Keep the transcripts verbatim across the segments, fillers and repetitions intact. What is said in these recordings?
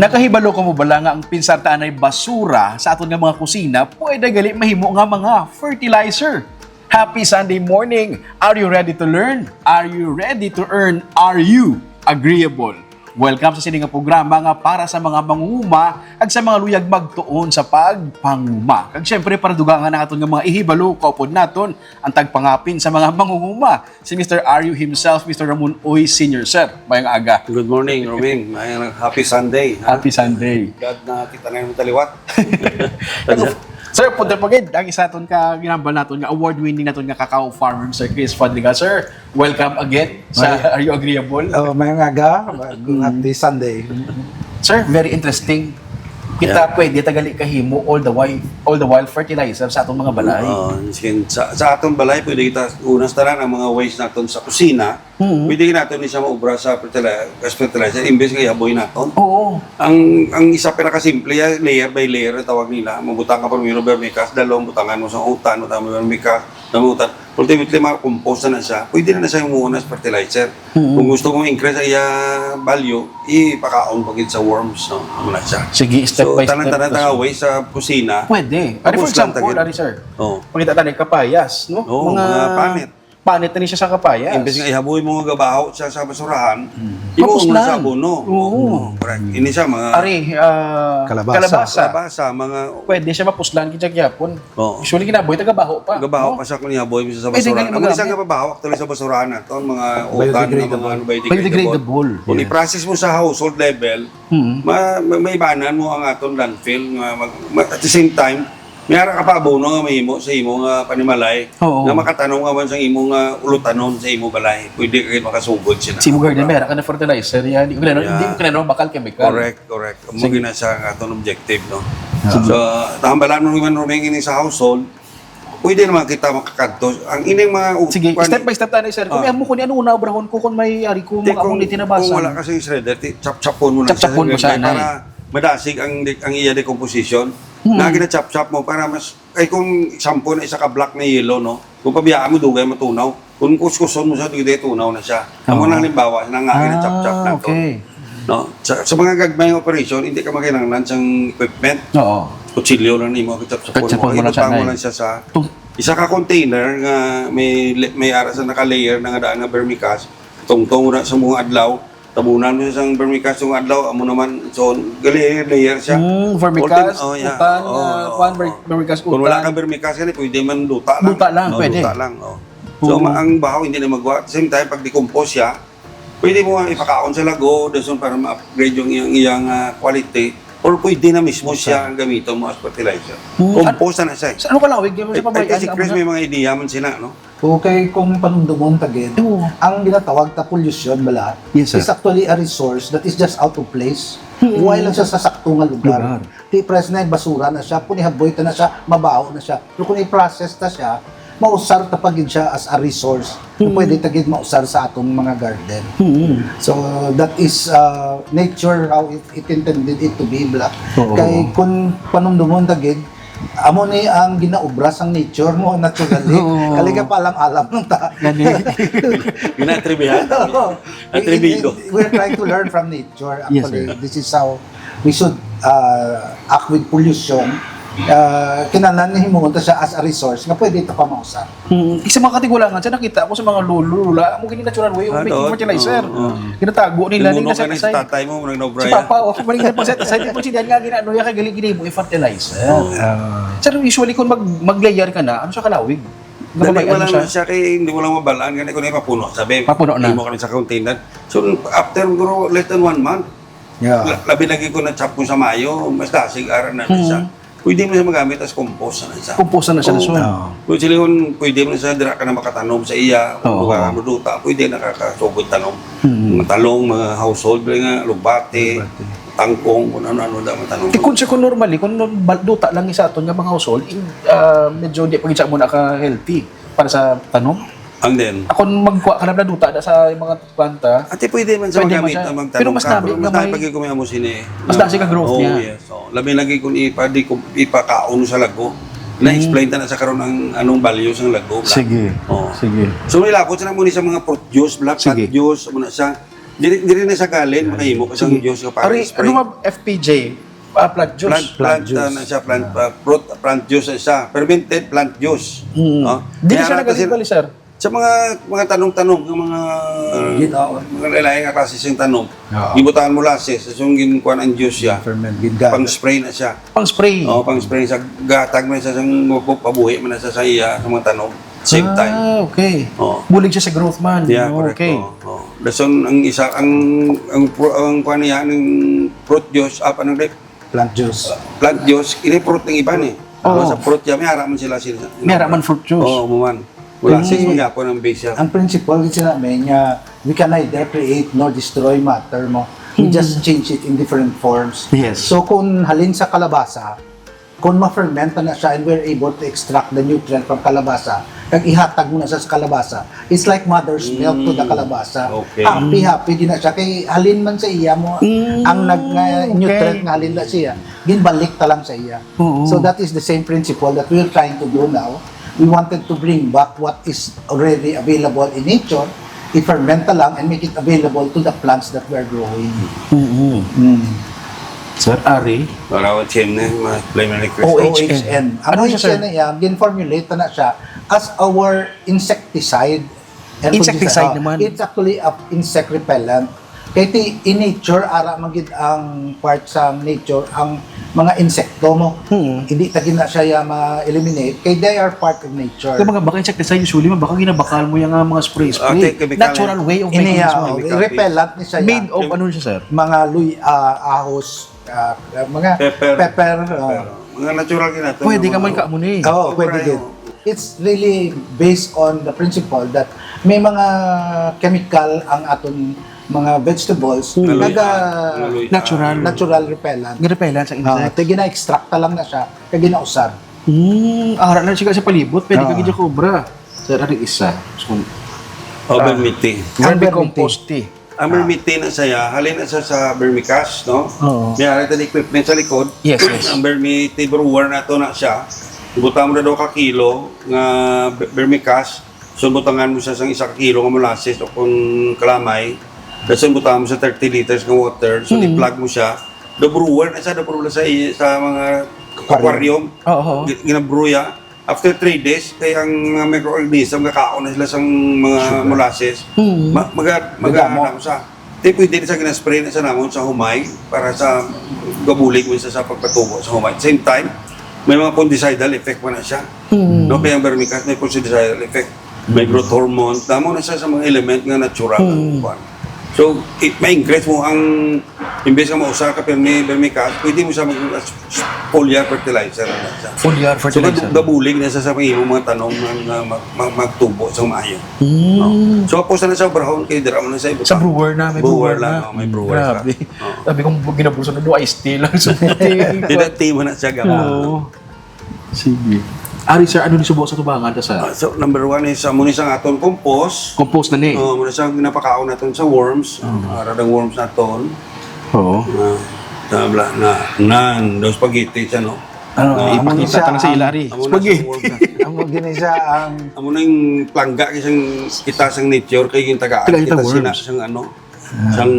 Nakahibalo ka mo bala nga ang pinsar ta anay basura sa aton nga mga kusina pwede gali mahimo nga mga fertilizer? Happy Sunday morning! Are you ready to learn? Are you ready to earn? Are you agreeable? Welcome sa sini nga programa nga para sa mga mangunguma kag sa mga luyag magtuon sa pagpanguma. Kag syempre, para dugangan naton nga mga ihibalo, kaupod naton ang tagpangapin sa mga mangunguma, si Mister Aryu himself, Mister Ramon Uy Senior. Sir, mayong aga. Good morning, Roming. Mayong happy Sunday, ha? Happy Sunday. Glad na kita na yung taliwat. Sir, punta pa gid ang isa ton ka ginambal naton nga award-winning naton nga cacao farmer, Sir Chris Fadriga. Sir, welcome again sa May- Are You Agreeable? Oh, mayong aga. Mm. Happy Sunday. Sir, very interesting. Kita Yeah. pwede tagali kahimo all the while, all the while fertilizer sa atong mga balay. Oo, sige, sa, sa atong balay, pwede kita, una sa tanan, ang mga waste naton sa kusina, Mm. pwede naton ni siya maubra sa fertilizer, as fertilizer, imbes nga ihaboy naton. Oo. Ang, ang isa pinakasimple, ah, layer by layer, ang tawag nila. Mabutang ka primero vermicast, dalawang butangan mo sa utan, butangan mo vermicast, dalawang utan. Ultimately, ma-compose na, na siya. Pwede na, na siya yung muna as fertilizer. Mm. Kung gusto mong increase ang iya value, ipakaon pa gid sa worms, no? Amo na siya. Sige, step So, by tanan-tanan step, ta nga sir. way sa kusina. Pwede. Ari, for Tapos lang example, tagid. ari, sir. Oh. Pakita tayo kapayas, no? Oo, mga panit. Panit na ni siya sa kapayas. Imbes nga ihaboy mo nga gabaho siya sa basurahan, Mm. imo Mapuslan. mo sa abono. Oo. Oo, correct. Ini siya, mga Ari, ah, Kalabasa. kalabasa. Kalabasa, mga Pwede siya mapuslan, kaya gyapon. Oo. Usually, ginaboy, tagabaho pa, Gabaho no? pa siya kung ihaboy mo siya sa Pwede basurahan. nga Ang isa magamit. nga pabaho, actually, sa basurahan naton, mga utan, nga mga Biodegradable. ano, biodegradable. Biodegradable. Kung Yes. i-process mo sa household level, Mm. ma-, ma-, maibanan mo ang aton landfill, nga mag-, ma-, at the same time, may ara ka pa abono nga mahimo sa imo nga panimalay, Oo. nga makatanom ka man sa imo nga ulutanon sa imo balay. Pwede ka makasugod sila. Sa imo garden, may ara ka na fertilizer, yan. Di ko na, Yeah. di ko na, no, bakal chemical. Correct, correct. Amo Sige. gina siya ang aton objective, no? Yeah. So, tambalan mo naman, Roming, ini sa household, pwede naman kita makakadto. Ang ining mga u-, Sige, kuwan step eh. by step tayo, sir. Kung Ah. may amo ko ni, ano una, obrahon ko kung may ari ko, Di, mga kung, among di tinabasan. kung wala ka sa shredder, di, chop-chopon mo na Chop-chopon siya, ko siya, para nay. madasig ang, ang iya decomposition. Hmm. Na gina-chop-chop mo para mas, ay, kung sampo na isa ka block na yellow, no? Kung pabiyaan mo, dugay matunaw. Kung kuskuson mo siya, dugay tunaw na siya. Amo Oo. na halimbawa, na nga, Ah, gina-chop-chop na to. okay. No? Sa, sa mga gagmayng operation, hindi ka makinahanglan sang equipment. Oo. Kutsilyo lang nimo, chop-chop Chop-chop mo. mo lang Ibutang siya, mo nay. lang siya sa Tung- isa ka container nga may, may ara sa naka-layer na nga daan nga vermicast. Tungtong na sa mga adlaw. Tabunan mo siya sang vermicast yung adlaw, amo naman. So, gali-layer siya. Mm, vermicast, Ultim-, oh, yeah. utan, Oh, ah, oh, kuwan, ver-, oh. vermicast, Kung wala utan. kang vermicast, gani, pwede man duta lang. Duta lang, No, pwede. duta lang, oh. So, Oo. ma-, ang bahaw hindi na magwa. At the same time, pag decompose siya, pwede mo nga ipakaon sa lago, dason para ma-upgrade yung iyang, iyang, ah, quality. Or pwede na mismo Yes, siya sir. ang gamiton mo as fertilizer. Hmm, Compost na na siya eh. Sa ano kalawig? Yung sa Ay, pamay-, ay, ay, si Chris ano? may mga idea man sila, no? Okay, kung panumdumon ta gid, Oo. ang ginatawag ta pollution bala Yes, sir. is actually a resource that is just out of place. Hmm. Wala lang siya sa sakto nga lugar. Lugar. Ti presne basura na siya, kung ihaboy ta na siya, mabaho na siya. Pero kung i-process ta siya, mausar ta pa gid siya as a resource. Hmm. Pwede ta gid mausar sa atong mga garden. Hmm. So, that is, uh, nature how it, it intended it to be, bala. Oo. Kay kung panumdumon ta gid, amo ni ang ginaobra sang nature mo, naturally. Oo. Kali ka pa alam-alam lang ta. Gani. Gina-atrebihan. Oo. Atrebido. We, we, we're trying to learn from nature. Yes, Actually, sir. this is how we should, uh, act with pollution. Uh, kinahanglan himuon ta siya as a resource nga pwede ta pa mausar. Mm, sa mga katigulangan, sa nakita ko sa mga lolo, lola, amo gini natural way of Ah, making doon. fertilizer. Oo, oo. Ginatago nila, Yung muno nila sa ka na si kasay. tatay mo, murag naubra Si yan. Papa, oh, mali na po sa kasay, di po siya nga ginano, yung kagali gini mo, i-fertilizer. Oo. Ah. Sir, usually kung mag, mag-layer ka na, ano siya kalawig? Dali, Gababay, ano wala siya? man siya kay hindi mo lang mabalaan, gani ko na ipapuno, sabi. Mapuno na. Imo ka na sa container. So, after, bro, less than one month, Yeah. la-, labi lagi ko na chop ko sa Mayo, mas dasig, ara na Hmm. siya. Pwede mo siya magamit as compost na siya. Compost na siya, Oo. so. Oo. Pwede sila yun, pwede mo siya, dira ka na makatanom sa iya, kung Oo. lugar mo duta, pwede nakakasugod tanom. Hmm. Mga talong, mga household, nga lugbati, Lugbati. tangkong, kung ano-ano da matanom. Di, kung siya, kung normally, kung normal, duta lang sa aton nga mga household, in, ah, medyo di pa gid siya muna ka-healthy para sa tanom. And then? Ako, magkuha ka na duta da sa mga planta. Ate, pwede man sa Pwede man magamit siya. na magtanom Pero mas ka. nabi Pero mas nga nabi may pag-, kung may amo sini. Mas dasi ka growth Oo, niya. yes. So, labi lagi kung ipa-, di, kung ipakaon sa lago. Hmm. Na-explain ta na sa karon ang anong value sa lago, bla. Sige. Oo. Sige. So, may lapot sa namo ni sa mga fruit juice, bla, Sige. cut juice, amo na siya. Diri, diri na sa galin, makahimo ka sang juice nga para Ari, spray. Ano nga F P J? Ah, plant juice. Plant, plant, Plant juice. Ah, na siya, plant, ah, fruit, plant juice na siya. Fermented plant juice. Mm. No? Dili Kaya siya natin nagaling sila- bali, sir? Sa mga, mga tanom-tanom, ng mga, Gin-, oo. mga lain-lain nga klase siyang tanom. Oo. Gibutangan mo molasses, sa siyang ginkuan ang juice siya. Ferment, gingatag. Pang-spray na siya. Pang-spray? Oo, pang-spray. Sa gatag man siya, siyang mapu-, pabuhi man na siya sa iya, sa mga tanom. Same time. Ah, okay. Oo. Bulig siya sa growth man. Yeah, Oh, correct. okay. Oo, oo. Dason ang isa, ang, ang pro-, ang kuan niya, ang fruit juice, ah, ano, Dave? Plant juice. Plant juice, ini fruit ng iba ni. Oo. Sa fruit niya, may ara man sila, sila. May ara man fruit juice. Oo, mo man. Wala, Mm. sis, magyapon ang base siya. Ang principle, gid sila, may nga, we can neither create nor destroy matter mo. We Mm. just change it in different forms. Yes. So, kung halin sa kalabasa, kung ma-ferment na siya and we're able to extract the nutrient from kalabasa, kag ihatag mo na sa, sa kalabasa, it's like mother's milk to the Mm. kalabasa. Okay. Happy, happy din na siya. Kay halin man sa iya mo, Mm, ang nag-, nga okay. nutrient nga halin na siya, ginbalik ta lang sa iya. Oo. So that is the same principle that we're trying to do now. We wanted to bring back what is already available in nature, i-ferment na lang and make it available to the plants that we are growing. Mm-hmm. Mm. Sir Ari? Para what siya na, ma-, play mo ni Chris. O H N. O H N. Ano Ang siya, sir? O H N na yan, gin-formulate na siya as our insecticide. And Insecticide fungicide. naman. It's actually a insect repellent. Kay ti-, in nature, ara man gid ang part sa nature, ang mga insekto mo. Hmm. Hindi ta gid na siya ya ma-eliminate, kay they are part of nature. Kay mga baka insecticide, usually, mga baka ginabakal mo yung, ah, mga spray-spray. Ah, te-, chemical Natural yan. way of Ini, making ah, spray. Chemical repellent ni siya ya. Made of Chem- ano siya, sir? Mga luy-, ah, ahos, ah, mga Pepper. pepper, ah. Pepper. Mga natural gid nato Pwede nga ka man mga ka amo ni. Oo, Sobra pwede yun. gid. It's really based on the principle that may mga chemical ang aton mga vegetables Mm. nga Luy-an. Mga luy-an. Natural. natural repellent. Repellent sa Ah, insects. te gina-extract ta lang na siya, kag ginausar. Mm, ara lang siya sa palibot, pwede ka Oo. gid kobra. Sir, ano isa? So, Oh, Ah. vermite. Ang vermite. Vermicompost tea. Ang Ah. vermite na siya, halin na siya sa vermicast, no? Oo. May ara tani equipment sa likod. Yes, yes. Ang vermite brewer nato na siya. Butang mo na daw ka kilo nga ver-, vermicast. So, butangan mo siya sang isa ka kilo nga molasses o kung kalamay. Tapos, butangan mo sa thirty liters nga water. So, Mm. i-plug mo siya. The brewer na siya, the brewer sa, sa mga Aquarium. aquarium. Oo. Gi-, ginabrew ya. After three days, kay ang mga microorganism, gakaon na sila sang mga Sugar. molasses. Mm. Ma-, maga-, Gagamo. maga-, ano sa, di pwede na sa ginaspray na sa namon sa humay para sa gabulig mo sa, sa pagpatubo sa humay. Same time, may mga fungicidal effect pa na siya. Mm. No, kaya ang vermicast may fungicidal effect. May growth hormone. Damo na siya sa mga element nga natural ang Mm. kuwan. So, i-, ma-increase mo ang, imbes nga mausar ka permi, vermicast, pwede mo siya mag-, foliar fertilizer na siya. Foliar So, fertilizer. gab-, gabulig na siya sa mga imong mga tanom nga, nga mag-, mag-, magtubo sa maayo. Mm. No? So, apo sa na sa obrahon kay dira mo na sa iba Sa pa. brewer na, may Brewer brewer lang, na. oh, may brewer Grabe. pa. Oh. Sabi kong ginabuso na do, iced tea lang sa puti. Tinati mo na siya, gama. Oo. Sige. Ari, sir, ano ni subo sa tubangan ta, sir? Ah, so, number one is, ah, muna sa aton compost. Compost na ni. Oh, muna sa ginapakaon naton sa worms. Mm. Ah, radang worms naton. Oo. Ah, tabla na. Nan, daw spaghetti siya, no? Ano, Ah, amo ni ipakita siya ta na sa ang ila, ari. Amo na Spaghetti. sa worms na. Amo gini siya ang Amo na yung plangga, isang kita sang nature, kay yung tagaan Tagaan kita kita sina, worms. sang ano, Ah. sang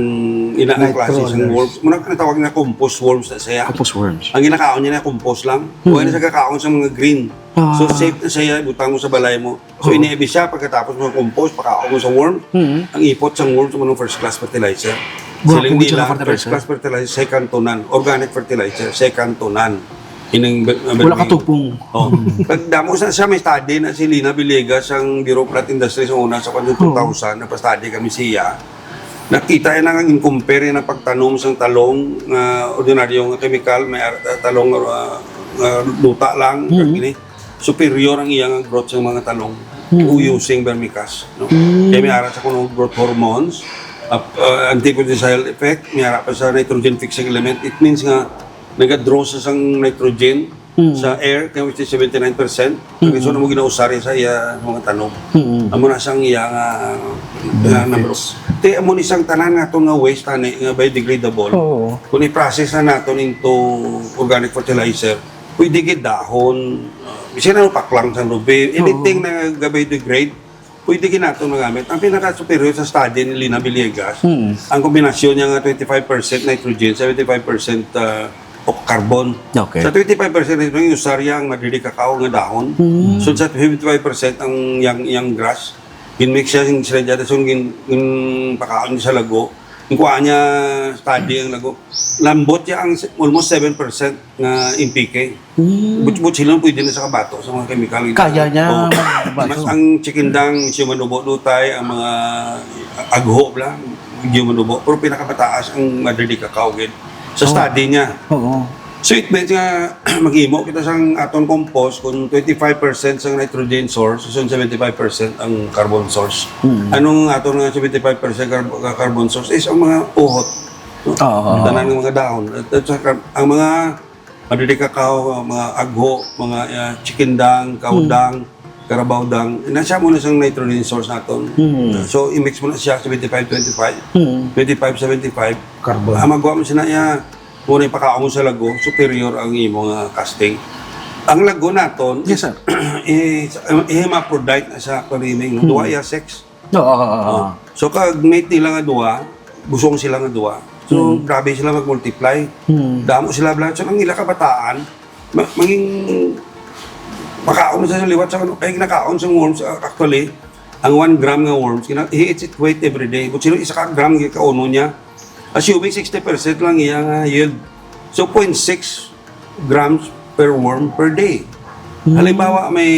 ina ang Nitro klase sang worms. worms. Muna ang natawag na compost worms na siya. Compost worms. Ang ginakaon niya na compost lang. Hmm. Kaya na siya kakaon sa mga green. Ah. So, safe na siya, butang mo sa balay mo. So, Oo. iniibi siya, pagkatapos mo compost, pakaon mo sa worm. Hmm. Ang ipot sang worm, sa mga first class fertilizer. Gwapo Siling gid siya nila, nga fertilizer. first class fertilizer, second to none. Organic fertilizer, second to none. Inang, Wala katupong. Oh. Pag damo sa siya, may study na si Lina Villegas, ang Bureau of Plant Industry, sa una, sa kanyang Oo. two thousand, nagpa-study kami siya. Nakita niya na nga in-compare niya ang pagtanom sang talong nga ordinaryo nga kemikal, may ar-, talong, ah, nga luta lang, Mm. kag ini, superior ang iya nga growth sa mga talong Mm. using vermicast, no? Mm. Kaya may ara sa kuno growth hormones, ah, ah, anti-fungicide effect, may ara pa sa nitrogen fixing element. It means nga, naga-draw sa sang nitrogen Mm. sa air, kaya which is seventy-nine percent. Mm. Kaya so na mo ginausari sa iya mga tanom. Mm. Amo na sang iya nga, nga Benefits. number. Te, amo ni sang tanan nga aton nga waste, tani, nga biodegradable. Oo. Kung i-process na naton into organic fertilizer, pwede gid dahon, uh, bisan ano paklang sang lubi, anything Oo. na ga-biodegrade, Pwede gid naton magamit. Ang pinaka-superior sa study ni Lina Villegas, Mm. ang kombinasyon niya nga twenty-five percent nitrogen, seventy-five percent, ah, o carbon. Okay. Sa twenty-five percent nitrogen, usar niya ang madre de cacao nga dahon. Mm. So, sa twenty-five percent ang yang, yang grass, ginmix siya sing sila dyan, so, gin, ginpakaon sa lago. Ang kuha niya, study ang lago. Lambot niya ang s-, almost seven percent nga N P K. Mm. But, but sila pwede na sa kabato, sa mga chemical. Kaya niya Oh. magbato. Mas ang chikindang, medyo manubo dutay, ang mga agho lang, medyo manubo. Pero pinakamataas ang madre de cacao gid. Sa Oh. study niya. Oo. So it means nga, maghimo kita sang aton compost kung twenty-five percent sang nitrogen source, so seventy-five percent ang carbon source. Mm. Anong aton nga seventy-five percent carb-, carbon source is ang mga uhot. Oo. Tanan ng mga dahon. At, at saka, ang mga madre de cacao, mga agho, mga, ah, chikindang, kaudang, carabao dung, nasa mo na sang nitrogen source naton. Mm. So, i-mix mo na siya, seventy-five twenty-five, Mm. twenty-five seventy-five. Carbon. Ang magawa mo siya na iya, muna yung pakaon mo sa lago, superior ang imo nga casting. Ang lago naton Yes, is, sir. is, um, hermaphrodite na sa pag-iming, no? Mm. Duha iya sex. Oo, oo, oo. Oh. So, kag mate nila nga duha, busong sila nga duha. So, Mm. grabe sila mag-multiply. Mm. Damo sila, blan. So, ang ila kabataan, ma-, mangin-, makaon sa liwat sa ano, kay nakaon sa worms, uh, actually, ang one gram nga worms, kina-, he eats it weight every day. But sino isa ka gram, gikauno niya. Assuming sixty percent lang iya nga yield. So, point six grams per worm per day. Mm. Halimbawa, may,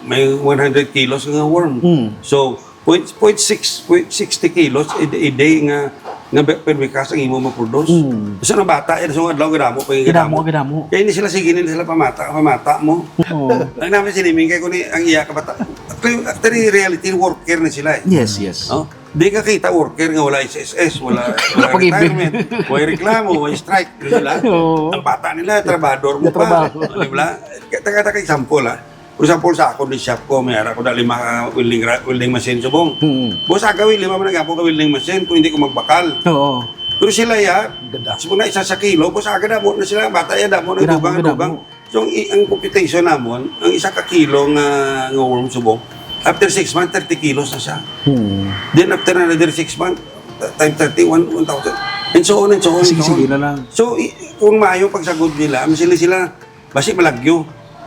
may one hundred kilos nga worm. Mm. So, point, point six, point sixty kilos a, a day nga, nga be-, permikas ang imo maproduce. Mm. So, nang bata, eh, so, adlaw, gadamo pa yung Gadamo, gadamo. gadamo. Kaya hindi sila, sige, hindi sila pamata, pamata mo. Oo. Ang namin siniming kay kung ang iya kabata. Actually, actually, reality, worker na sila eh. Yes, yes. No? Di ka kita worker nga wala S S S, wala, wala Kapag-ibig. retirement, wala reklamo, wala strike, di sila. Oo. Ang bata nila, trabahador mo Yung pa. trabaho. Di ba? Kaya, taka, taka, example, ah. For example, sa ako, di shop ko, may ara ko na lima ka welding ra-, welding machine subong. Hmm. Boss, agaw, lima man ang ako ka welding machine kung hindi ko magbakal. Oo. Pero sila, ya, Ganda. Sa mga isa sa kilo, boss, aga na mo na sila, bata, ya, damo na Ganda, dugang, ganda dugang. mo. So, ang i-, ang computation namon, ang isa ka kilo nga, nga worm subong, after six months, thirty kilos na siya. Hmm. Then, after another six months, t-, time thirty, one, one thousand. And so on and so on and Sige, so on. sige na lang. So, i-, kung maayo pagsagod nila, masili sila, basi malagyo.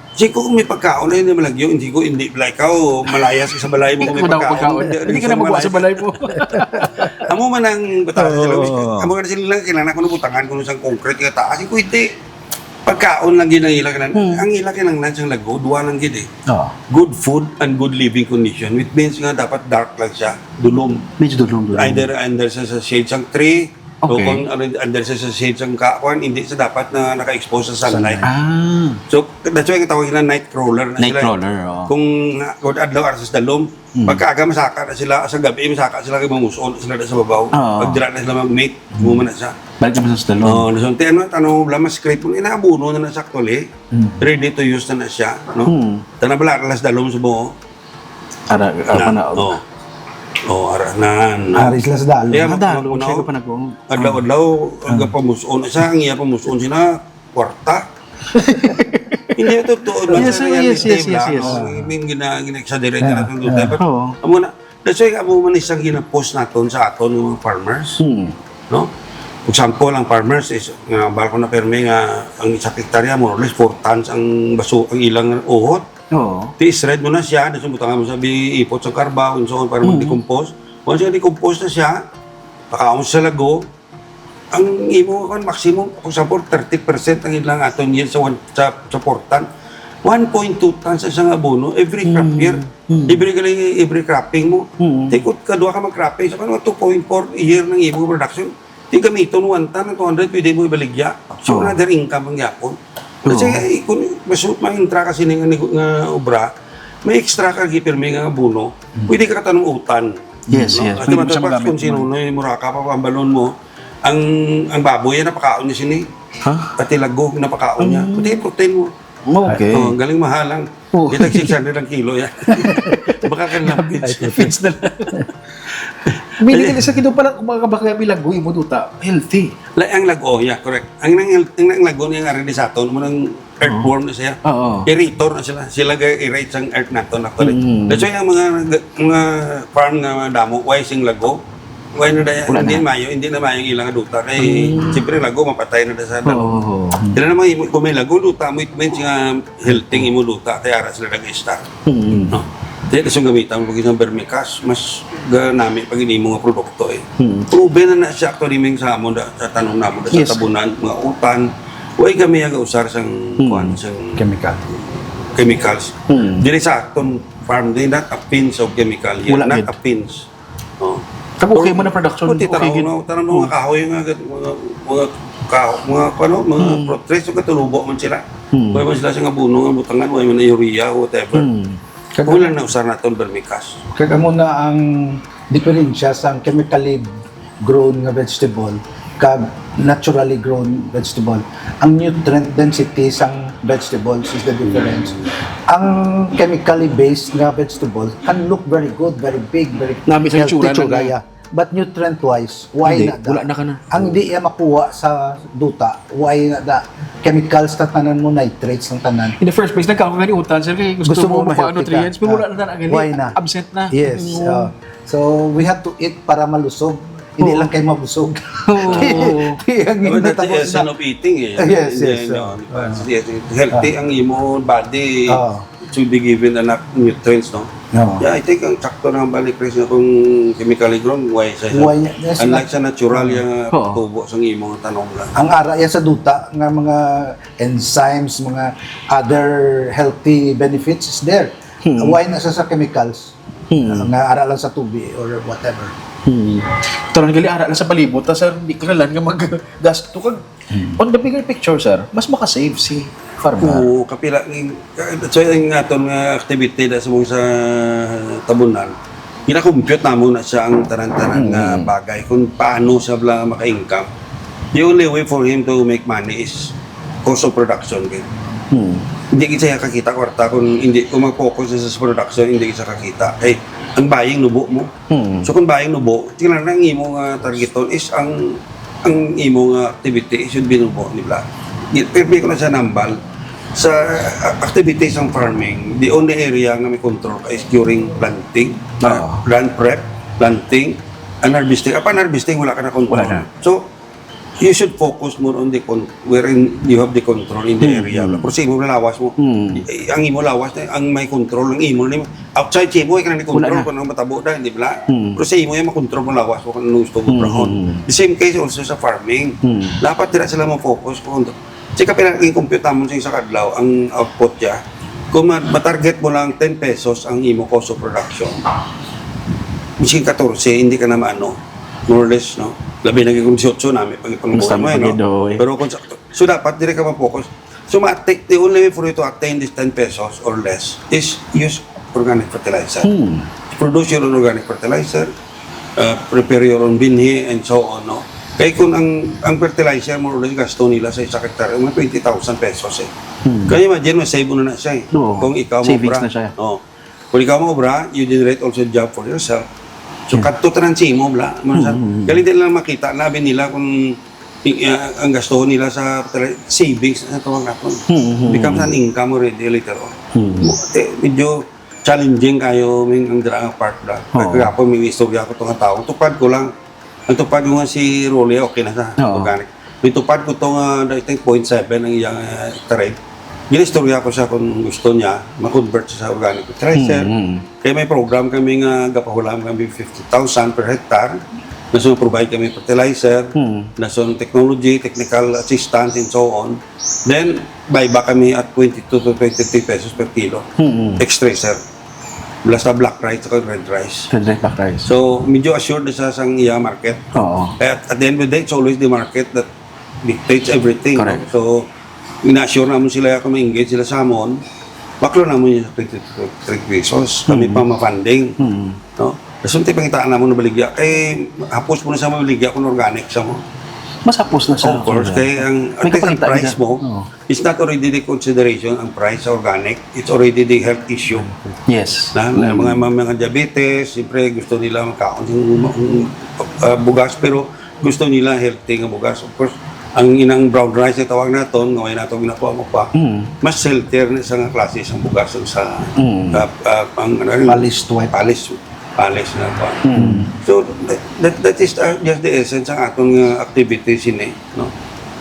Kasi kung may pagkaon na hindi malagyo, hindi ko, hindi pala ikaw, malayas ka sa balay mo Hindi kung may ka daw pagkaon. pagkaon. Hindi ka na sa magwa sa balay. balay mo. Amo man ang batasan sa Oo. lawis. Amo nga sila lang, kailangan ko na butangan ko sa concrete nga taas. Hindi. Pagkaon lang gid ang ila kinahanglan. Hmm. Ang ila kinahanglan sang lago, duha lang gid eh. Oo. Good food and good living condition, which means nga dapat dark lang siya, dulom. Medyo dulom, dulom. Either under sa, sa shade sang tree, o Okay. kung ano, under sa, sa shade sang ka-, kuwan, hindi sa dapat na naka-expose sa sunlight. Sunlight. Ah. So, that's why tawag nila night crawler na Night sila. crawler, oo. Kung, ah, kung adlaw, ara sa dalom, Mm. Pagkaaga, masaka na sila. Sa gabi, masaka sila kay mamuson sila sa babaw. Oo. Pag dira na sila mag-mate, Mm. muma na siya. Balik naman sa dalom. Oo, nasunti, ano, tanong mo, mas scrape mo, inaabuno na na sa actually. Mm. Ready to use na na siya, no? Mm. Tana bala, alas dalom sa buo. Ara, ara pa na, oh. Oo. Oh, ara na, na. Ari sila sa dalom. Kaya Sa dalom, magkunaw-kunaw, siya ka pa nag-, adlaw-adlaw, Ah. ang pamuson. Sa ang iya pamuson sila, kwarta. Hindi, totoo na Yes, sa yes, reality yes, yes, lang, yes. no? I mean, gina-, gina-exaggerate Ah, natin doon. ah. But, Oo. amo na, that's why amo man isang gina-post naton sa aton nga mga farmers. Hmm. No? For example, ang farmers is, nga, bal ko na permi nga ang isang hektarya, more or less, four tons ang baso-, ang ilang uhot. Oo. Ti-shred mo na siya, tapos butangan mo sa bi-, ipot sa karbaw, and so on, para Hmm. mag-decompose. Once nga decompose na siya, pakaon sa lago, ang imo, kwan, maximum, for example, thirty percent ang ilang aton yield sa one, sa, sa four ton. One point two tons sa isang abono every crop Mm. year. Mm. Every, every cropping mo. Mm. Tikot ka, duha ka mag-cropping. So, kung two point four year ng imo production, di gamiton one ton, two hundred, pwede mo ibaligya. So, Oh. another income ang yapon. Kasi, Oo. eh, kung mas, maintra ka sini nga nego-, nga obra, may extra ka gipirmi nga abono, Mm. pwede ka tanom utan. Yes, No? yes. At Pwede mo matatapos siyang gamit kung sino naman. na yung muraka pa, ang balon mo, ang, ang baboy, yan, napakaon niya sini. Ha? Pati lago, napakaon niya. Mm. Pati protein mo. Okay. Oh, ang galing mahalang. Oh. Kitag six hundred ang kilo, yan. Baka kang Grabe. lapis. Lapis na lang. Meaning, sa kito pala, kung mga kabakla, may lagoy mo duta, healthy. Like, ang lago, yeah, correct. Ang nang, ang nang lago niya nga rin sa aton, mo nang earthworm na siya. Oo. Aerator na sila. Sila ga-aerate sang earth naton, actually. Mm. That's why ang mga, mga farm nga damo, why sing lago? Why na daya? Wala Hindi na. mayo, hindi na mayo ang ilang duta. Kay, Mm. siyempre, lago, mapatay na da sa lago. Oo. Sila naman, kung may lago, duta mo, it means nga healthy ang imo duta, kaya ara sila nag-start. Mm. No? Kaya gusto gamitan mo pag isang vermicast, mas ganami pag ini mo nga produkto eh. Mm. Proven na na siya actually, ming sa amon, da, sa tanom namon, da, Yes. sa tabunan, mga utan. Way kami ang usar sang, Mm. kuwan, sang Chemical. chemicals. Mm. Diri sa aton farm, they not a pinch of chemical here. Wala Not gid. a pinch. Oh. Kag okay man ang production, Kung okay titanaw gid. na, tanaw mo Oh. mga kahoy nga, mga, mga kahoy, mga, ano, mga Mm. fruit trees, yung katulubo man sila. Mm. Way man sila sa nga buno, nga butangan, way man na urea, whatever. Mm. Kag Kung lang na usar naton vermicast. Kag amo na ang diferensya sang chemically grown nga vegetable kag naturally grown vegetable. Ang nutrient density sang vegetables is the difference. Ang chemically based nga vegetable can look very good, very big, very Nami sa healthy itsura na tsura, nga. yeah. But nutrient-wise, why Hindi, na da? wala na ka na. Ang di iya makuha sa duta, why na da? Chemicals na tanan mo, nitrates ang tanan. In the first place, nagkaon ka ni utan, sir, kay gusto Gusto mo mo makuha ma-healthy ka. nutrients, pero wala Ah, na tanan, why na? absent na. Yes, Yung ah. So, we have to eat para malusog. Hindi Oo. lang kayo mabusog. Oo. Kaya ang Well, that's the natapos essence na. of eating eh. Ah, yes, Hindi, yes, no, oo. di ba? Ah. Yes, healthy Ah. ang imo body. Ah. It should be given enough nutrients, no? Oo. Yeah, I think ang sakto na ang balik, Chris, na kung chemically grown, why sa Why, yes, Unlike na- sa natural, yung Oo. tubo sa imong tanom lang. Ang ara yan sa duta nga mga enzymes, mga other healthy benefits is there. Hmm. Why na sa, sa chemicals? Hmm. Uh, nga ara lang sa tubi or whatever. Hmm. Tanan gali ara lang sa palibot, ta, sir, di ka kailangan nga maggasto kag Hmm. on the bigger picture, sir, mas makasave si farmer. Oo, kapila, that's why ang aton nga activity da sa mong sa tabunan, gina-compute namon na siya ang tanan-tanan nga Hmm. bagay kung paano siya bala maka-income. The only way for him to make money is cost of production, kay Hmm. hindi gid siya kakita kwarta kung hindi, kung mag-focus siya sa production, hindi gid siya kakita. Kay ang buying nubo mo. Hmm. So kung buying nubo, tingnan na ang imo nga targeton is ang, ang imo nga activity should be nubo, di ba? Di, pirmi ko na sa nambal, sa, uh, activities ng farming, the only area nga may control ka is during planting, uh, Oo. land prep, planting, and harvesting. Upon harvesting, wala ka na control. Wala na. So, you should focus more on the con-, wherein you have the control in the Mm, area. mm. Pero sa imo lawas mo, Mm. eh, ang imo lawas na, ang may control, ang imo na, outside sa imo, ay ka na ni Wala control na. kung ano matabo na, hindi ba? Mm. Pero sa imo, yung makontrol mo lawas mo kung ano gusto mo Mm, brahon. mm. The same case also sa farming. Mm. Dapat dira sila mo-focus kung, kasi kapila ang compute namon sa isa kadlaw, ang output niya, kung ma-, matarget mo lang ten pesos ang imo cost of production, bising katorse, hindi ka na maano, more or less, no? Labi na kung siyotso na, may pag-ipon Basta mo, may eh, no? pag-ido, eh. Pero kung sa, so dapat dire ka ma-focus. So, ma-, the only way for you to attain this ten pesos or less is use organic fertilizer. Hmm. Produce your own organic fertilizer, uh, prepare your own binhi, and so on, no? Kaya kung ang, ang fertilizer, more or less, gasto nila sa isa hektarya, mga twenty thousand pesos, eh. Hmm. Kaya imagine, ma-save mo na na siya, eh. Oo. Kung ikaw Savings mobra. na siya. Oh. Kung ikaw mobra, you generate also job for yourself. So, Hmm. kadto tanan sa imo, bla. Ano sa, Mm, mm, mm. galing din lang makita, labi nila kung i-, ah, ang gasto nila sa tra-, savings, ano tawag natin? Hmm, hmm, Becomes hmm. an income already later on. Hmm. Mo-, eh, medyo challenging kayo, ming, ang dira nga part, bla. Oo. Kaya po, may istorya ko itong tao. Tupad ko lang. Ang tupad ko nga si Rolly, okay na sa Oo. organic. May tupad ko itong, ah, I think, point seven ang iyang, ah, hectare. Ginistorya ko siya kung gusto niya, ma-convert siya sa organic fertilizer. Mm, mm. Kaya may program kami nga gapahulam kami fifty thousand per hectare. Nasun provide kami fertilizer, Mm. nasun technology, technical assistance, and so on. Then, buyback kami at twenty-two to twenty-three pesos per kilo. Mm, mm. X-tracer. Basta black rice at red rice. Red rice, black rice. So, medyo assured na siya sa iya market. Oo. At at the end of the day, it's always the market that dictates everything, no? Correct. So, ina-assure naman sila kung ma-engage sila sa amon, baklo naman yung twenty-three pesos. Kami Mm. pa ma-funding, Mm. no? Tapos yung tipangitaan naman na baligya, eh, hapos mo na sa mabaligya kung organic sa mo. Masapos na sa Of course, kay ang, May at least ang kapanita-, price mo, Oo. It's not already the consideration ang price sa organic. It's already the health issue. Yes. Na, na mga, mga, mga diabetes, siyempre gusto nila makaon ng um, um, uh, bugas, pero gusto nila healthy nga bugas. Of course, ang inang brown rice na tawag naton, nga wala nato ginakuha mo pa, Mm. mas healthier na sa nga klase sa bugas ang sa Mm. uh, uh, ang ano, Polished white. Polished, polished na pa. Mm. So that, that, that is uh, just the essence ang aton nga activity sini, no?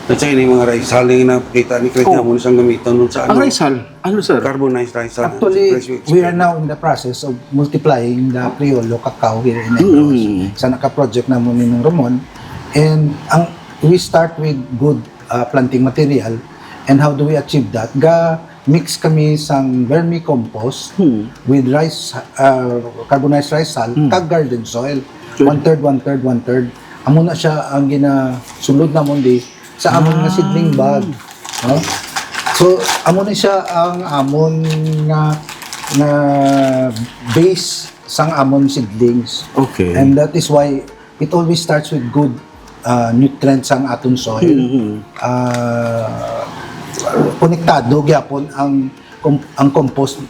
At sa ini mga rice hull nga nakita ni Chris Oh. mo sang gamiton nun sa Ang ano, rice hull, ano, sir? Carbonized rice hull. Actually, Fresh we are extract. Now in the process of multiplying the Criollo cacao here in Negros. Mm. Sa naka-project naman ni Nung Ramon. And ang, we start with good uh, planting material. And how do we achieve that? Ga mix kami sang vermicompost Hmm. with rice, uh, carbonized rice hull, Hmm. kag garden soil. Good. One-third, one-third, one-third. Amo na siya ang ginasulod namon di sa amon nga Ah. Seedling bag. No? So, amo na siya ang amon nga, nga base sang amon seedlings. Okay. And that is why it always starts with good uh, nutrients ang aton soil. Mhm. Ah, konektado gyapon ang com- ang compost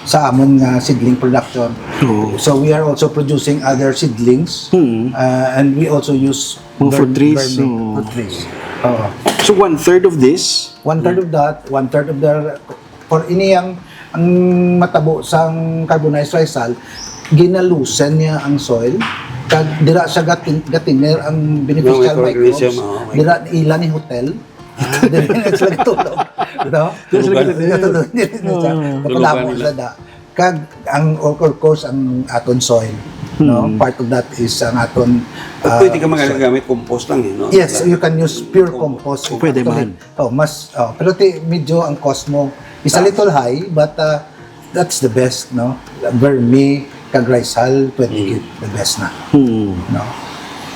sa amon nga seedling production. Oo. So we are also producing other seedlings, Mhm. uh, and we also use Mga fruit vermi- trees, vermi- oo. fruit trees. Oo. So one third of this? One third of that, one third of the, for ini ang, ang matabo sang carbonized rice hull, ginalusen niya ang soil, kag dira siya gatin, gatiner ang beneficial Mga microorganism, microbes, oo, may- dira ila ni hotel, dira na sila gatulog. No? Dira sila gatulog. Gatulog, dira na siya. Oo. Mapadamo Tulugan nila. sila da. Kag ang, of course, ang aton soil, no? Hmm. Part of that is ang aton, uh, Pwede ka soil. Magamit compost lang eh, no? Yes, you can use pure compost. Pwede Actually, man. Oh, mas, oh, pero ti, medyo ang cost mo is a little high, but uh, that's the best, no? Vermi, kag rice hull, pwede Mm. gid, the best na, Hmm. no?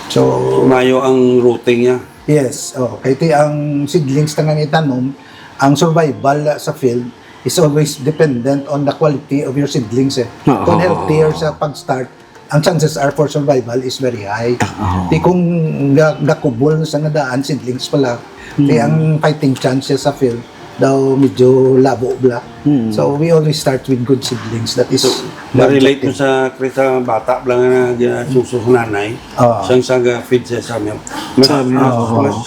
So, Mayo ang rooting niya. Yes, oh, kay ti ang seedlings na nga itanom, ang survival sa field is always dependent on the quality of your seedlings eh. Oo. Kung healthier sa pag-start, ang chances are for survival is very high. Oo. Ti kung ga, gakubol sa nga daan seedlings pala, ti Hmm. ang fighting chances sa field daw medyo labo bla. Hmm. So we always start with good seedlings. That is So, the ma-relate mo objective. Sa, Chris, sa bata lang na ginasuso sa nanay, Ah. siyang sa feed sa, sa milk. Mas, Sa milk, mas, oo. Mas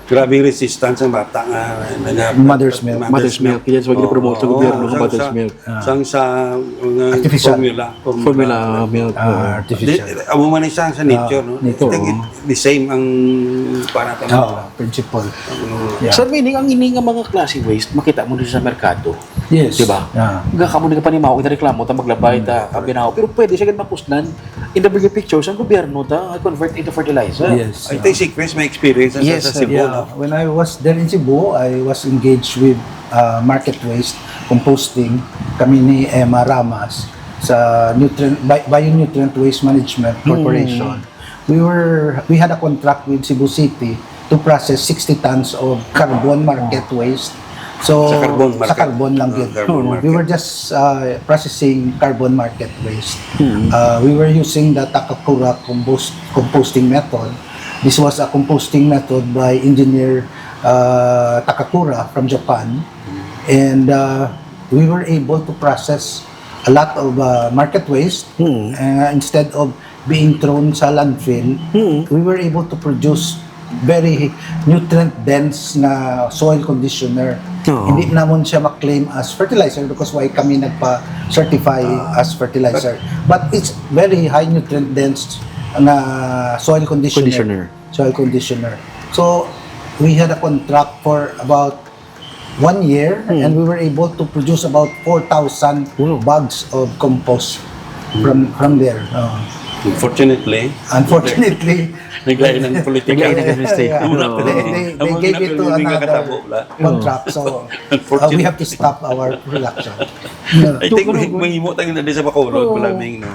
grabe resistance ang bata nga naga- Mother's milk. Mother's milk. Yes, wag Oo, promote sa oo, gobyerno ang sang mother's sa, milk. Sang sa mga Artificial. formula. Formula milk. Ah, Oo. artificial. Di, amo man isa sa nature, Ah, no? nature, Ito, oo. The same ang panata. Ah, principle. Yeah. So, meaning, ang ini nga mga klase waste, makita mo din sa merkado. Yes. Di ba? Ah. Nga kamo nagapanimaw, ina reklamo, ta maglabay, ta Mm. kabinaw. Pero pwede siya gid makusnan. In the bigger picture, sa gobyerno, ta convert into fertilizer. Yes. I think si Chris may experience sa, Yes, sa sir. Cebu, Yeah, no? when I was there in Cebu, I was engaged with uh, market waste composting. Kami ni Emma Ramas sa nutrient, Bi- Bionutrient Waste Management Corporation. We were we had a contract with Cebu City to process sixty tons of carbon market waste. So Sa carbon sa market. Carbon lang Ah, gid. carbon We market. Were just uh, processing carbon market waste. Hmm. Uh, we were using the Takakura compost composting method. This was a composting method by engineer uh, Takakura from Japan, and uh, we were able to process a lot of uh, market waste. Hmm. Uh, instead of being thrown sa landfill, Hmm. we were able to produce very nutrient dense na soil conditioner. Oo. Hindi namon siya ma-claim as fertilizer because why kami nagpa-certify Ah. as fertilizer. But it's very high nutrient dense na soil conditioner. Conditioner. Soil conditioner. So we had a contract for about one year, Hmm. and we were able to produce about four thousand Wow. bags of compost from from there. Uh, Unfortunately, unfortunately, naglain ang politika. Naglain ang administration. Yeah. Oo. They, they, they Amo gave na it to pero hindi another makatabo, wala. Contract, so uh, we Unfortunate. Have to stop our production. I think may, may imo tayo na din sa Bacolod, Oo. Palaming, no?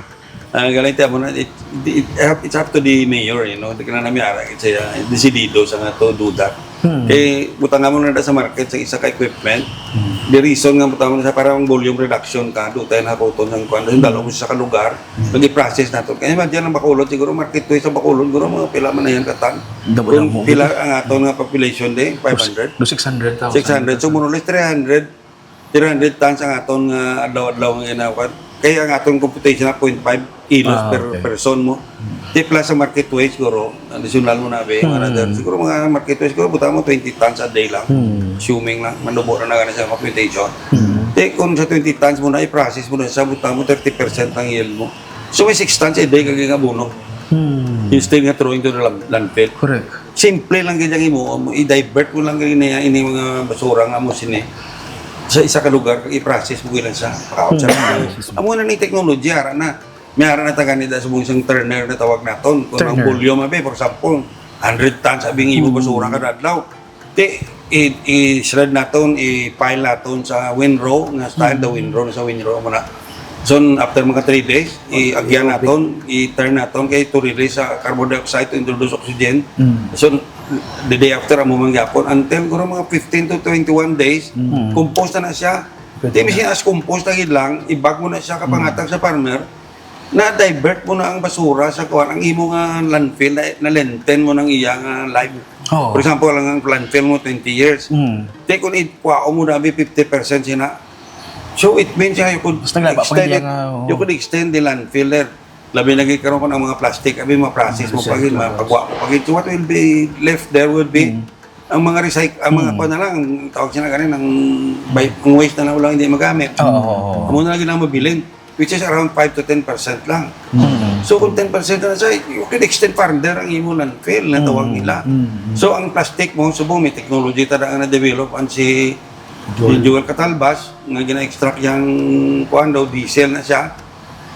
Ang galing tayo mo na, it, it, it's up to the mayor, you know? Di ka na namin ara, it's, uh, desidido sa nga to do that. Hmm. Kay butangan mo na sa market sa isa ka equipment. Hmm. The reason nga butangan mo sa para ang volume reduction ka, dutay na kuton ang kuan, dalo mo sa ka lugar, hmm, nag-process nato. Kaya imagine ang Bacolod, siguro market to sa Bacolod, siguro mga pila man na yan katan. Damo-damo. Kung pila ang aton nga population de, five hundred? Do six hundred thousand. Six hundred. So, more or less three hundred. Three hundred tons ang aton nga adlaw-adlaw nga ginakuan. Kaya ang aton computation na point five kilos per person mo. Ah, okay. Di plus sa market waste, siguro, additional mo na, be, hmm, another, siguro mga market waste, siguro butang mo twenty tons a day lang. Hmm. Assuming lang, manubo na na gani sa computation. Hmm. Di kung sa twenty tons mo na, i-process mo na sa butang mo, thirty percent ang yield mo. So, may six tons a day kag abono. Hmm. Instead nga throwing to the land-, landfill. Correct. Simple lang gid ang imo, amo, i-divert mo lang gid niya ini mga basura nga amo sini sa isa ka lugar, kag i-process mo gid lang sa pakaon sa, hmm, amo na ni technology, ara na. May ara na taga ni da subong isang turner na tawag naton. Kung ang, turner, volume, abi, for example, hundred tons abi ang imo, hmm, basura kada adlaw. Di, i-, i-shred naton, i-pile naton sa windrow, nga style, the, mm, windrow, sa windrow mo na. So, after mga three days, i-agyan naton, i-turn naton kay to release sa carbon dioxide to introduce oxygen. Mm. So, the day after, amo man gyapon. Until guro mga fifteen to twenty-one days, mm, compost na na siya. Pwede na. Di, bisan as compost na gid lang, i-bag mo na siya, kapangatag, mm, sa farmer, na-divert mo na ang basura sa kuwan, ang imo nga landfill, na, na-lengthen mo nang iya nga life. Oo. For example, ang, ang landfill mo, twenty years. Mm. Te, kung ikuha mo na, may fifty percent sina. So, it means nga you could, mas naglaba pa extend gid it, nga, oo, you could extend the landfill there. Labi na gid karon kung ang mga plastic, abi, ma-process mo pa gid, recycle, mapagwa mo pa gid. So, what will be left there would be, mm, ang mga recyc-, ang mga, mm, kuwan na lang, ang tawag sila ganin, ang bay-, ang waste na lang, wala, hindi magamit. Oo, oo, oo. Amo na lang gid ang mabilin, which is around five to ten percent lang. Mm. So, kung ten percent na siya, you can extend further ang imo landfill na tawag, mm, nila. Mm. So, ang plastic mo, subong may technology ta na na-develop ang si Joel, Joel Catalbas, nga gina-extract yang, kuwan daw, diesel na siya.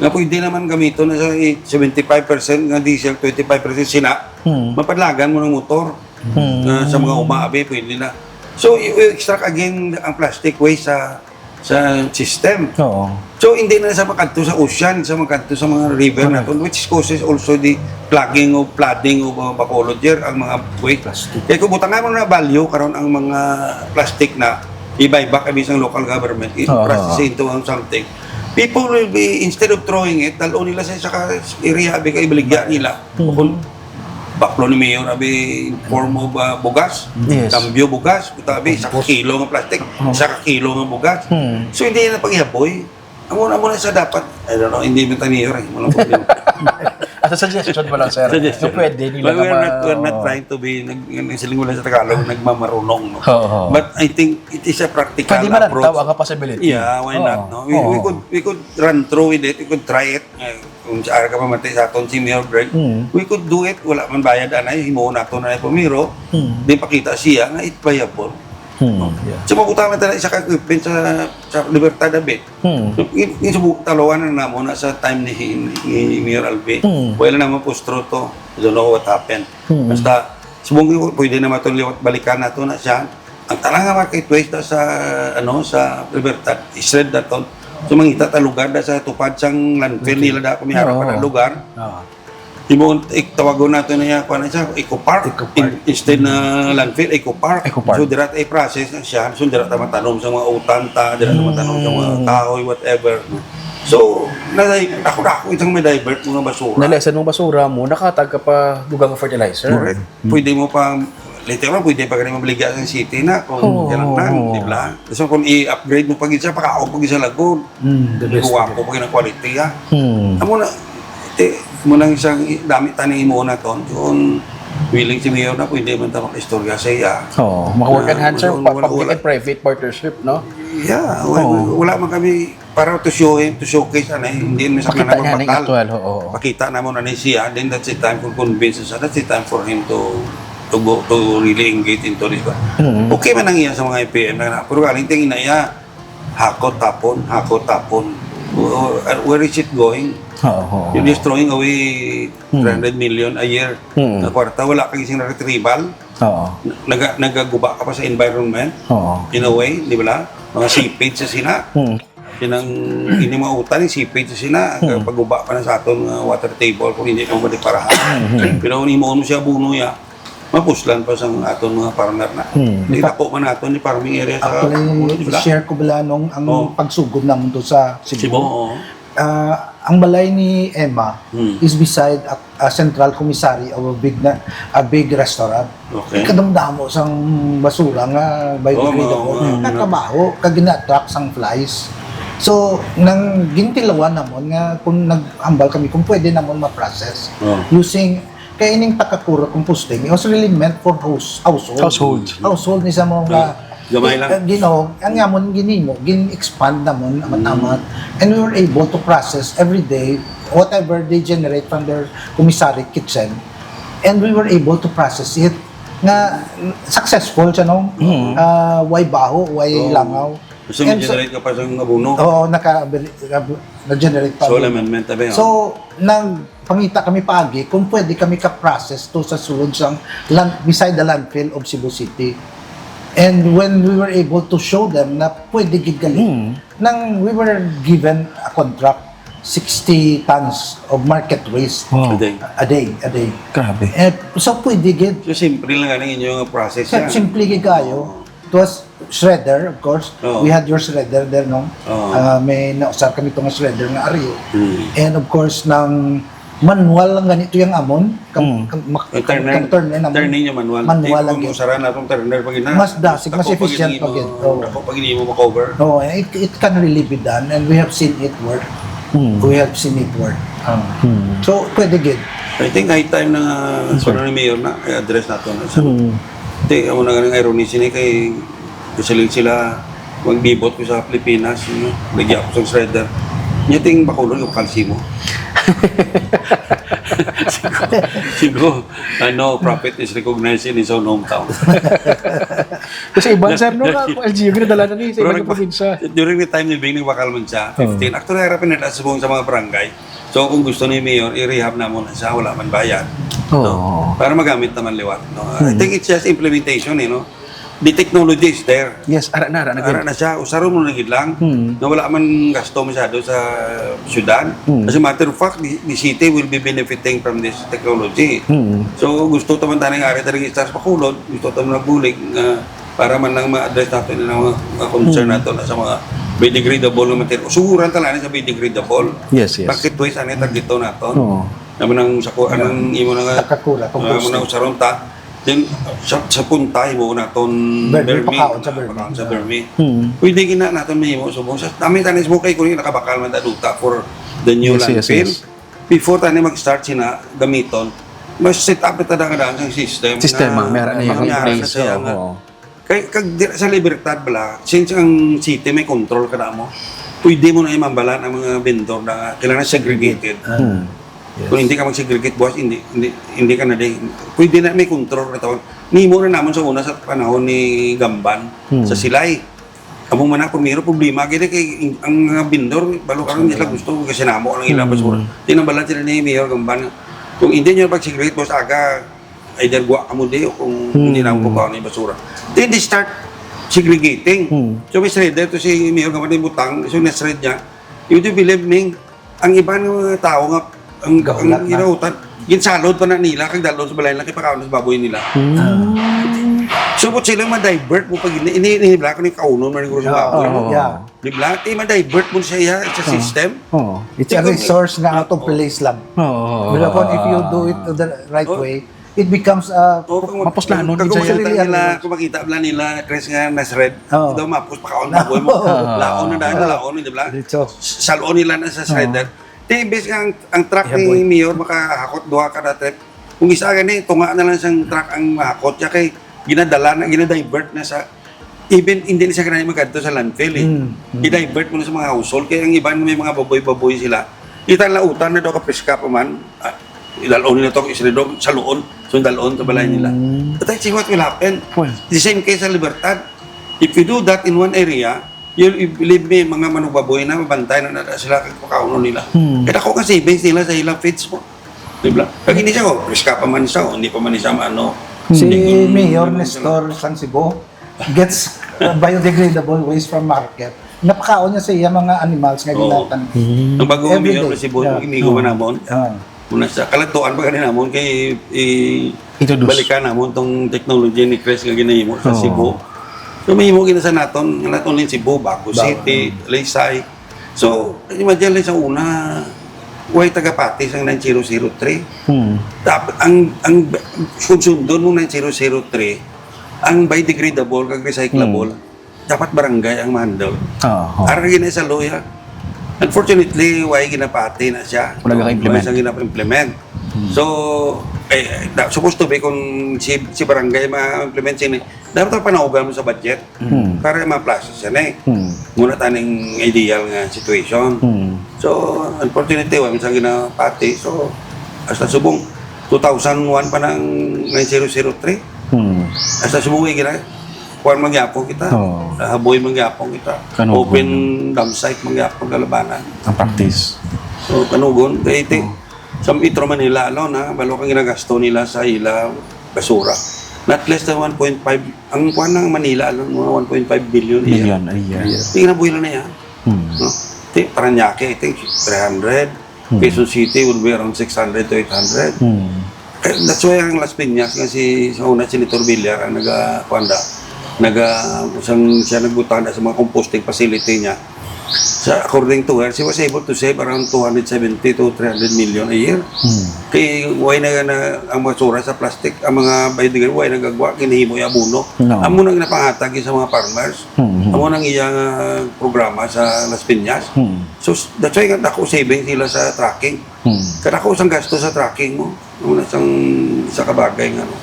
Nga pwede naman gamiton na sa seventy-five percent nga diesel, twenty-five percent sina. Hmm. Mapadlagan mo ng motor. Hmm. Ah, sa mga umaabi, pwede na. So, i-, i-extract again ang plastic waste sa, sa system. Oo. So, hindi na sa makadto sa ocean, sa makadto sa mga river, correct, naton, which causes also the plugging of, flooding of, uh, Bacolod, ang mga waste. Plastic. Kaya kung butangan mo na value, karon ang mga plastic na i-buyback abi sang local government, i-, oo, process into ang something. People will be, instead of throwing it, dal-on nila sa isa ka area, abi, kay ibaligya nila. Mm. Kung baklo ni Mayor, abi, form of, ah, bugas, yes, cambio bugas, kuta, abi, isa ka kilo nga plastic, oh, isa ka kilo nga bugas. Mm. So, hindi na pagyaboy. Amo na, amo na sa dapat. I don't know, hindi man ta Mayor, eh. Walang problema. As a suggestion mo lang, sir. Suggestion. Kung pwede, nila. Well, we're naman, not, we're not, oh, trying to be, nag-, nag-, siling mo lang sa Tagalog, nagmamarunong, no? Oo, oo. But I think it is a practical approach. Pwede man ang tawag ang possibility. Yeah, why not, no? Oo. We, we, oo, could, we could run through with it, we could try it. Eh, kung sa ara ka pa, mati sa aton si Mayor Greg, mm, we could do it, wala man bayad, anay, himuon nato na pumiro, mm, di pakita siya nga it payable. Mm, yeah. So, mabutang na tayo isa ka equipment sa, sa Libertad, abi. Hmm. So, in, in, subo-, taluan na namo na sa time ni, ni, ni Mayor Alvin. Hmm. Wala naman pustro to. I don't know what happened. Hmm. Basta, subong ko, pwede naman itong liwat balikan nato na siya. Ang tanang nga market waste na sa, ano, sa Libertad, isred na to. So, mangita ta lugar na sa tupad sang landfill, okay, Nila da, kung may harap pa na, oo, lugar. Oo. Imo, ik-, tawagon nato na yan, kuwan na siya, Eco Park. Eco Park. In-, instead na landfill, Eco Park. Eco Park. So, dira ta i-process na siya. So, dira ta matanom sa mga utan ta, dira ta matanom sa mga, mm, kahoy, whatever. So, nalay-, dako-dako itang may divert mga basura. Nalesen mong basura mo, nakatag ka pa dugang fertilizer. Correct. Mm. Pwede mo pa, later on, pwede pa rin mabaligya sa city na kung, oo, kailangan, oo, di ba? So, kung i-upgrade mo pa gid siya, pakaon pa gid siya lagod. Mm, the best. Guwapo pa gid ang quality, ah. Mm. Amo na, eh, mo nang isang i-, dami tani imo na ton. Yun, willing si Mayor na pwede man ta makaistorya sa iya. Oo, mga work and, ah, hand, sir, wala, pa-, wala, public wala, and private partnership, no? Yeah, wa-, oo, wala man kami para to show him, to showcase, ano, eh, hindi mo sa kanang magbatal. Pakita nga ni aktual, oo. Pakita na mo na ni siya, then that's the time kung convince siya, that's the time for him to, to go, to really engage into this one. Mm. Okay man ang iya sa mga M P N na, pero galing tingin na iya, hakot tapon, hakot tapon. Uh, where is it going? Oo, oo. You're just throwing away, hmm, three hundred million a year, hmm, na kwarta, wala kang isang retrieval. Oo. Naga-, nagaguba ka pa sa environment, oo, in a way, di ba? Mga seepage sa sina. Hmm. Kinang, ini mga utan, seepage sa sina, hmm, paguba pa na sa aton nga water table kung hindi pa madiparahan. Hmm. Pero kung himuon mo siya, buno ya, Mapuslan pa sang aton mga farmer na. Hmm. Di Di pa- dako man aton ni farming area sa Actually, Bacolod, di ba? I-share ko bala nung ang Oh. pagsugod namon to sa Cebu. Cebu, oo. Ah, ang balay ni Emma Hmm. is beside a, a central commissary of a big na, a big restaurant. Okay. Kadamdamo sang basura nga biodegradable. Oo, ma-, ma-, Nga kabaho, kag gina-attract sang flies. So, nang gintilawan namon nga kung naghambal kami kung pwede namon ma-process Oh. using, kay ining Takakura composting, it was really meant for house-, household. Household. Household ni sa mga Ah, gamay lang. eh, gin-, oh, ang amon ginhimo, gin-expand namon, amat-amat. Mm. And we were able to process every day whatever they generate from their commissary kitchen. And we were able to process it nga successful siya, no? Mm. Ah, way baho, way Oo. langaw. Gusto And so, mo generate ka pa sa abono? Oo, naka-, nag-generate pa Soil abono. amendment, tabi, oh. So, nagpangita kami paagi kung pwede kami ka-process to sa sulod sang land, beside the landfill of Cebu City. And when we were able to show them na pwede gid gali, Hmm. nang we were given a contract, sixty tons of market waste Wow. A day. a day, a day. Grabe. Eh, so pwede gid. So, simple lang ang inyong process Sa yan. simple gid kayo. It was shredder, of course. Oo. We had your shredder there, no? Oo. Ah, may nausar kami to nga shredder nga ari. Hmm. And of course, nang manual lang ganito yung amon, kam-, Hmm. kam-, mak-, Yung turner. kam-, turner namon. Turning yung manual. Manual Di lang ko yun. Usaran na itong turner pag ina-, Mas dasig, mas dako pag efficient ini pa mo, gid. Oo. dako pag ini mo ma-cover. No, it, it can really be done, and we have seen it work. Hmm. We have seen it work. Ah. Hmm. So, pwede gid. I think high time na, Yes, sir. Kuno ni Mayor na, i-address nato na sa Hmm. Di, amo na nga ang irony sini kay gasalig sila magbibot ko sa Pilipinas, you know, lagi ako sa shredder. Nya ting Bacolod, yung kalsimo. Sigo, sigo, ano, profit is recognized in his own hometown. Kasi iban, sir, no, nga, L G U, ginadala na ni sa Pero iban nga nagba-, probinsya. During the time ni Bing, nagbakal man siya, Oo. fifteen. Actually, harap na sa mga barangay. So, kung gusto ni Mayor, i-rehab namon na siya, wala man bayad. Oo. No? Para magamit naman liwat. No? I Mm. think it's just implementation, eh, no? The technology is there. Yes, ara na, ara na, Ara gid. na siya, usaron mo na gid lang. Mm. Na wala man gasto masyado sa syudad. Mm. As a matter of fact, the, the city will be benefiting from this technology. Mm. So, gusto ta man taning ari taning istas pakulod, gusto ta man bulig nga para man lang ma-address nato ni mga, mga concern Mm. nato na sa mga biodegradable nga material. Usuran ta lang sa biodegradable. Yes, yes. Bakit waste ang target nato? Oo. Naman ang sa ku-, anang imo na nga, Takakura, ah, composting. Imo na usaron ta. Then, sa, sa punta, imo naton Vermi, vermi. Pakaon sa vermi. Pakaon sa vermi. Hmm. Pwede gina naton mahimo subong. Sa, kami tanis mo kay kung nakabakal man ta duta for the new Yes, yes, landfill. yes. Before tayo mag-start sina gamiton, mas set up na tada nga daan sang system Sistema, na may ara na yung mga in may place, siya oo, nga oo. Kay, kag di, sa Libertad bala, since ang city may control ka na mo, pwede mo na imambalan ang mga vendor na kailangan segregate. Ah. Hmm. Yes. Kung hindi ka mag-segregate, boss, hindi, hindi, hindi ka na di. Pwede na may control na tawag. Nimo na naman sa una sa panahon ni Gamban, Hmm. sa Silay. Amo man ang primero problema, kaya kay ang mga vendor, balo karon nila gusto, kasi namo ang ilang Hmm. basura. Tinambalan sila ni Mayor Gamban. Kung hindi nyo pag-segregate, boss, aga, either guwa ka mo di o kung Hmm. hindi na ako kukuha ng basura. Then they start segregating. Hmm. So, may shredder to si Mayor Gamad yung butang, so na-shred niya. You do believe me, ang iba ng mga tao nga, ang, Gaulat ang na. Ginautan, ginsalod pa na nila, kag dalon sa balay lang, kay pakaon sa baboy nila. Hmm. Ah. So, but sila ma-divert mo pag ini, ini, ini, bla, kung kaunon man yung Oo, sa baboy. Oo. Yeah. Di ba? Di ma-divert mo siya, ya, sa Oo. system. Oo. It's a Di ko resource na out of Oo. place lang. Oo. Pero kung if you do it the right Oo. way, it becomes, uh, Oo, kung mag-, Mapuslanon kung gid siya. Makita nila, Really, kung makita bla nila, Chris, nga na-shred, Oo. daw mapus, pakaon baboy mo. Oo. Laon na dahil, Oo. laon, di ba? Diretso. Salon nila na sa Oo. shredder. Di, imbes nga ang, ang truck Ihaboy. ni Mayor makahakot duha kada trip, kung isa gani, tunga na lang siyang truck ang mahakot niya kay ginadala na, ginadivert na sa, even hindi na siya ganahan magkadto sa landfill, eh. Mm, mm. I-divert mo na sa mga household. Kaya ang iban may mga baboy-baboy sila. Kita lang utan na daw ka preska pa man. Ah, idalon nila to, isredo, sa luon. So, dalon sa balay nila. Mm. But I see what will happen. Well. The same case sa Libertad. If you do that in one area, you, you believe me, mga manugbaboy na, mabantay na, na sila kag pakaunon nila. Mm. Kaya ako nga savings nila sa ilang feeds mo. Di ba? Pag hindi siya, oh, preska pa man siya, oh, hindi pa man siya maano. Si Hindi ko Mayor naman Nestor Sansibo gets, uh, biodegradable waste from market. Napakaon niya sa iya mga animals nga Oo. ginatan. Mm. Ang bagong Every mayor day. na Cebu, Yeah. inigo Oo. man namon. Ah. Muna sa kalatuan pa gani namon kay, eh, Introduce. Balikan namon tong technology ni Chris nga ginahimo sa Oo. Cebu. So, mahimo gina sa naton, nga naton in Cebu, Bago Bago. City, Talisay. So, imagine lang sa una, way tagapati sang nine zero zero three. Hmm. Tap-, ang, ang kung sundon mo nine zero zero three, ang biodegradable kag recyclable, Hmm. dapat barangay ang ma-handle. Oo. Ara gina sa luya. Unfortunately, way ginapati na siya. Wala ka-implement. Wala siya gina-implement. Hmm. So, eh, da-, supposed to be kung si, si barangay ma-implement sini, dapat ang panauban mo sa budget Hmm. para ma-plus siya na eh. Hmm. Muna taning ideal nga situation. Hmm. So, unfortunately, wala siya ginapati. So, hasta subong two thousand one pa nang nine zero zero three. Hmm. Hasta subong, eh, gina-, kuwan man gyapon kita. Oo. Ah, haboy man gyapon kita. Kanugon. Open dump site man gyapon kalabanan. Ang practice. So, kanugon, kay iti, Oo. sa Metro Manila alone, ha, balo kang ginagasto nila sa ila basura. Not less than one point five, ang kuwan ng Manila alone, mga one point five billion a year. Million a year. Tingnan mo yun na yan. Hmm. No? Ti-, Paranaque, I think, three hundred. Hmm. Quezon City would be around six hundred to eight hundred. Hmm. Eh, that's why ang Las Piñas nga si, sa una, Senator Villar ang naga-, kuwan da, naga-, sang, siya nagbutang na sa mga composting facility niya. Sa, according to her, she was able to save around two hundred seventy to three hundred million a year. Hmm. Kay, why na, na ang basura sa plastic, ang mga biodegradable, why nagagwa, ginahimo yung abono. No. Amo nang napangatag sa mga farmers. Hmm, hmm. Amo nang iyang, ah, programa sa Las Piñas. Hmm. So, s-, that's why nga dako saving sila sa trucking. Hmm. Kadako sang gasto sa trucking mo. Amo na sang isa ka bagay nga, no?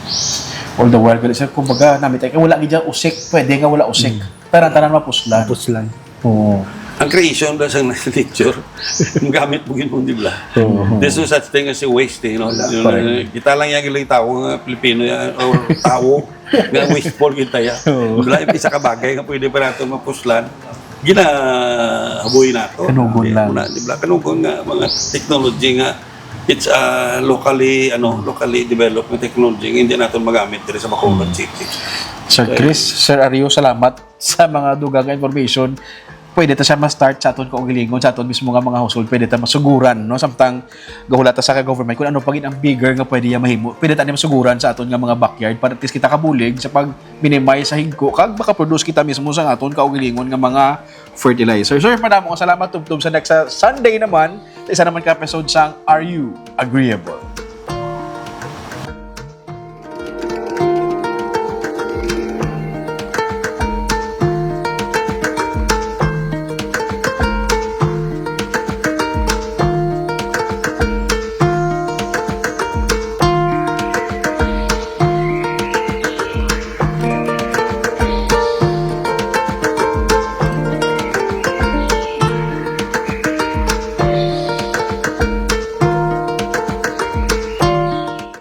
All the while, gali, sir, kumbaga, namit ay, wala gid dyan usik, pwede nga wala usik. Hmm. Tanan-tanan mapuslan. Mapuslan. Oo. Ang creation ba sa nature, gamit mo gid mo, di ba? Oo. There's no such thing as a waste, eh, no? Wala. Yung, Correct. eh, kita lang yung ilang tao nga Pilipino yan, or tao nga wasteful kita yan. Oo. Wala, isa ka bagay nga pwede pa nato mapuslan. Ginahaboy nato. Kanugon Eh, lang. Muna, di ba? Kanugon nga mga technology nga it's, ah, locally, ano, locally developed nga technology nga hindi nato magamit diri sa Bacolod Hmm. City. Sir Okay. Chris, Sir Ario, salamat sa mga dugang nga information. Pwede ta siya ma-start sa aton kaugalingon, sa aton mismo nga mga household. Pwede ta masuguran, no? Samtang gahulata sa ka-government kung ano pa gid ang bigger nga pwede niya mahimo. Pwede ta ni masuguran sa aton nga mga backyard para at least kita kabulig sa pag-minimize sa higko kag makaproduce kita mismo sa aton kaugalingon nga mga fertilizer. Sir, madamo nga salamat. Tubtob sa next, ah, Sunday naman, sa isa naman ka episode sang Are You Agreeable?